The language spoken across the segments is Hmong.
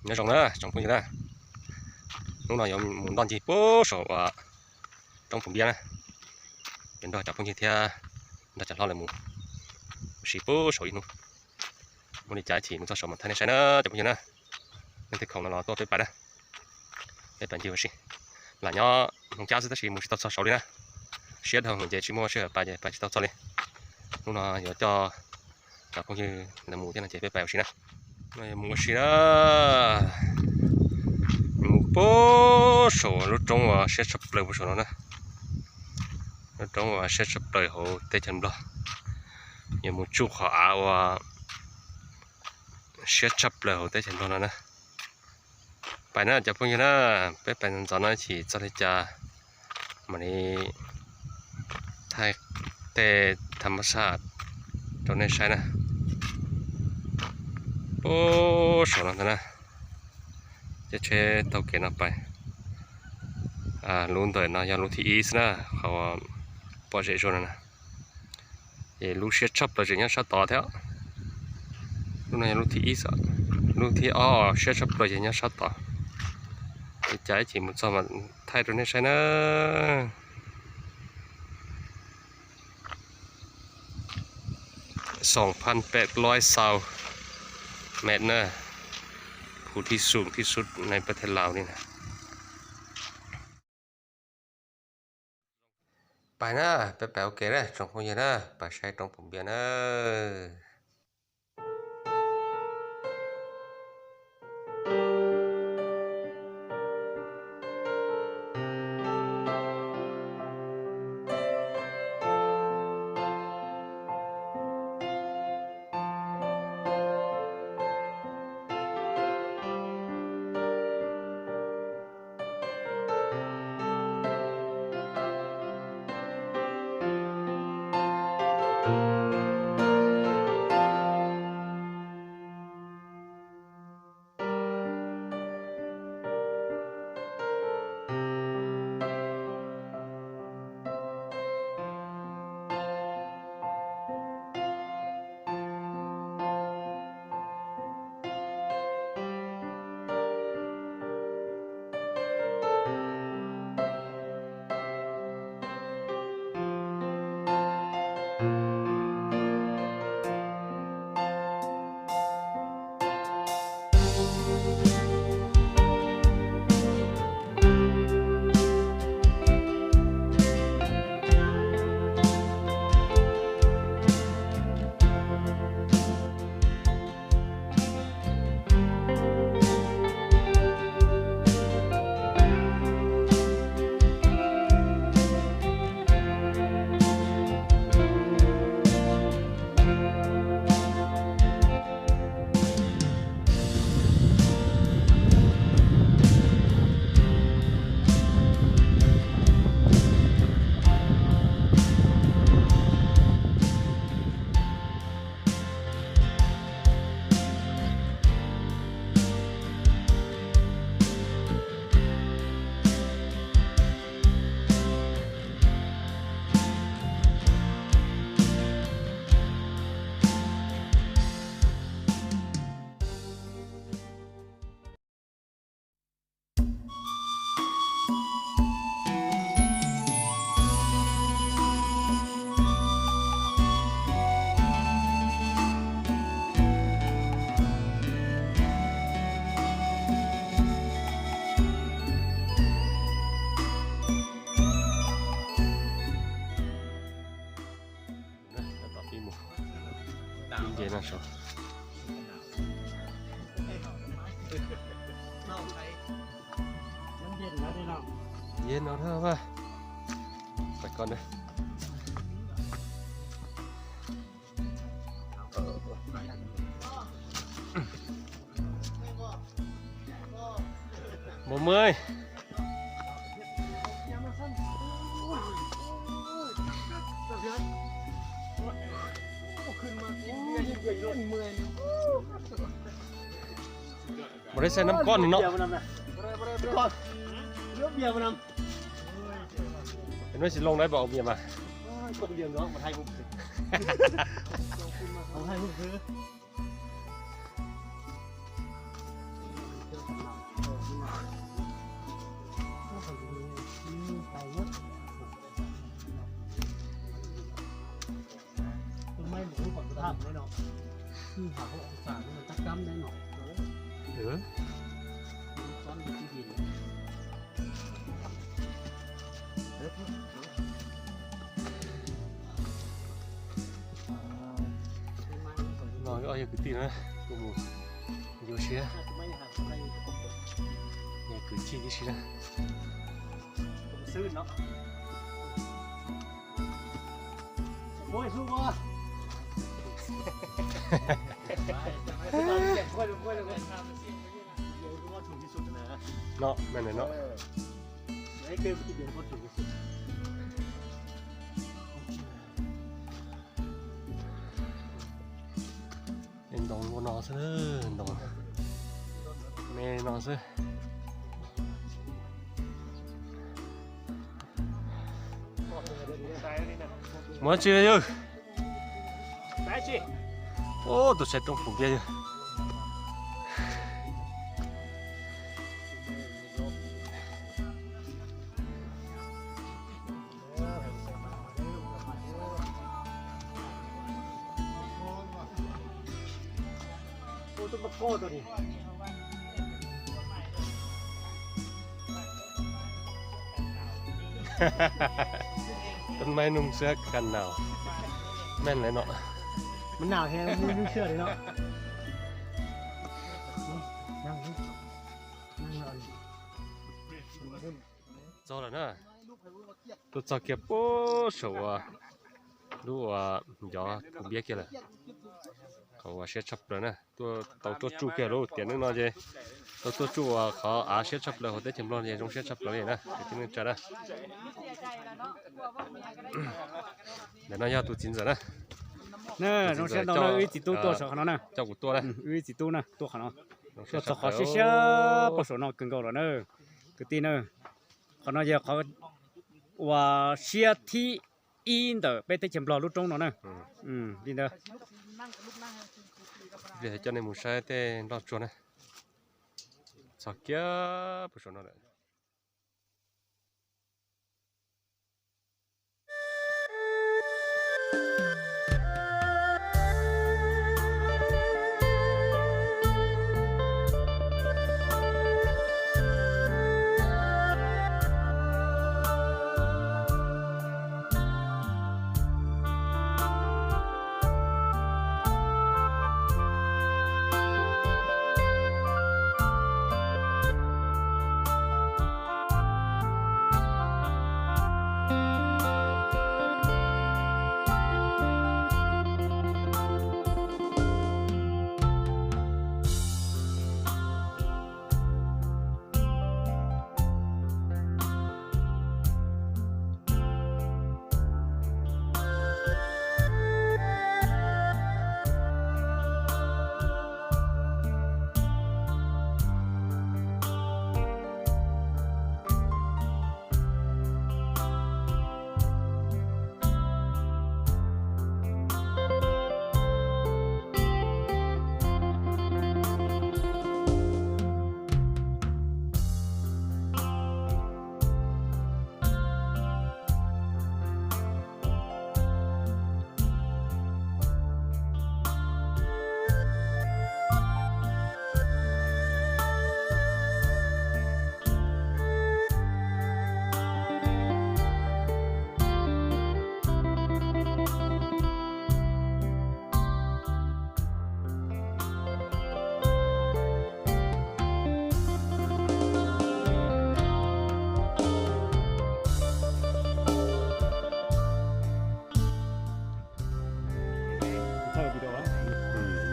Nyob zoo na tsoom phooj ywg na, hnub no yuav mus ntoj ncig puag saum roob Pum Npiab na, yuav nrog cov phooj ywg thiab nrog cov hlob lawv mus ua si puag saum ib hnub. Muaj li cas ib chim mus txog saum mam thaij nej saib na cov phooj ywg na. Leej twg khoom no los tuaj peb pais na, peb pais ncig ua si. Lam nyob Hmoob Cab xwb tab sis mus tsis tau txog saud li na. Siab dhau ces tsis muaj sij hawm pais ces pais tsis tau txog li. Hnub no yuav coj cov phooj ywg lawv mus thiab no ces peb pais ua si na. Mus ua si na, mus puag saum lub roob uas siab tshaj plaws puag saum no na. Lub roob uas siab tshaj plaws hauv teb chaws Nplog, yuav mus tsuj qhov av uas siab tshaj plaws hauv teb chaws Nplog no na. Pais na cov phooj ywg na, peb pais ntxov no ib chim txog li cas mam li thaij tej tham mas xaj rau nej saib na. Puag saum no ntag na, caij tsheb taug kev no pais. Lub ntawm no yog lub thib ib xwb na, qhov pob zeb zuag no na. Ces lub siab tshaj plaws tseem nyob sab tod thiab. Lub no yog lub thib ib xwb, lub thib ob siab tshaj plaws ces nyob sab tod. Li cas ib chim mus txog mas thaij rau nej saib na. Xoom phan pem loib xaus met na, khu thib xoom thib sub neeg peb thaj Laus li na. Pais na, peb pais ua ke na tsoom phooj ywg na, pais saib roob Pum Npiab na. Tom pib mus, pib nce no saud. Nce no thiab, pais ko na. Mười mươi. Một đứa xe năm con thì nó. Nó chỉ lông đấy bảo miệng mà. Không hai hôm thứ. Không hai hôm thứ. No ob yog kwv tij na, kuj mus yuav siab, yog kwv tij tib si na. No, no, no. Ntoo ua no xwb, ntoo me no xwb. Muaj tsi yog? Ub, tus saib roob puv npiab yog. Tus maiv nug xwb ka naus. Meej lawm no. Txog lawm na. Tuaj txog kiag puag saum uas lub uas ncov puv npiab kiag lawm. Qhov uas siab tshaj plaws na, tau tuaj tsuj kiag lub tiam neej no ces tau tuaj tsuj uas qhov av siab tshaj plaws hauv teb chaws Nplog ces zoo siab tshaj plaws li na kwv tij neej tsa na. Ntawm no yog tus txiv ntxawm na. Zoo siab ntau na, wb ib txiv tub tuaj saum qhov no na. Coj kuv tuaj na. Wb ib txiv tub na tuaj qhov no. Tuaj txog qhov siab siab puag saum no kawg nkaus lawm na kwv tij na. Qhov no yog qhov uas siab thib ib ntawm peb teb chaws Nplog lub roob no na. Li ntawd. Coj nej mus saib tej nroj tsuag na. Txog kiag puag saum no lawm.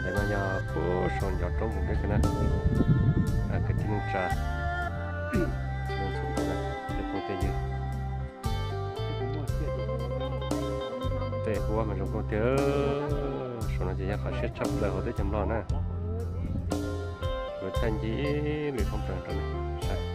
Ntawm no yog puag saum ncov roob mus deb kiag na. Kwv tij neej tsa, tej phooj tej ywg, tej huab mas zoo nkauj tiag. Saum no ces yog qhov siab tshaj plaws hauv teb chaws Nplog na. Yuav thaij ncig lwm thoob plaws rau nej saib.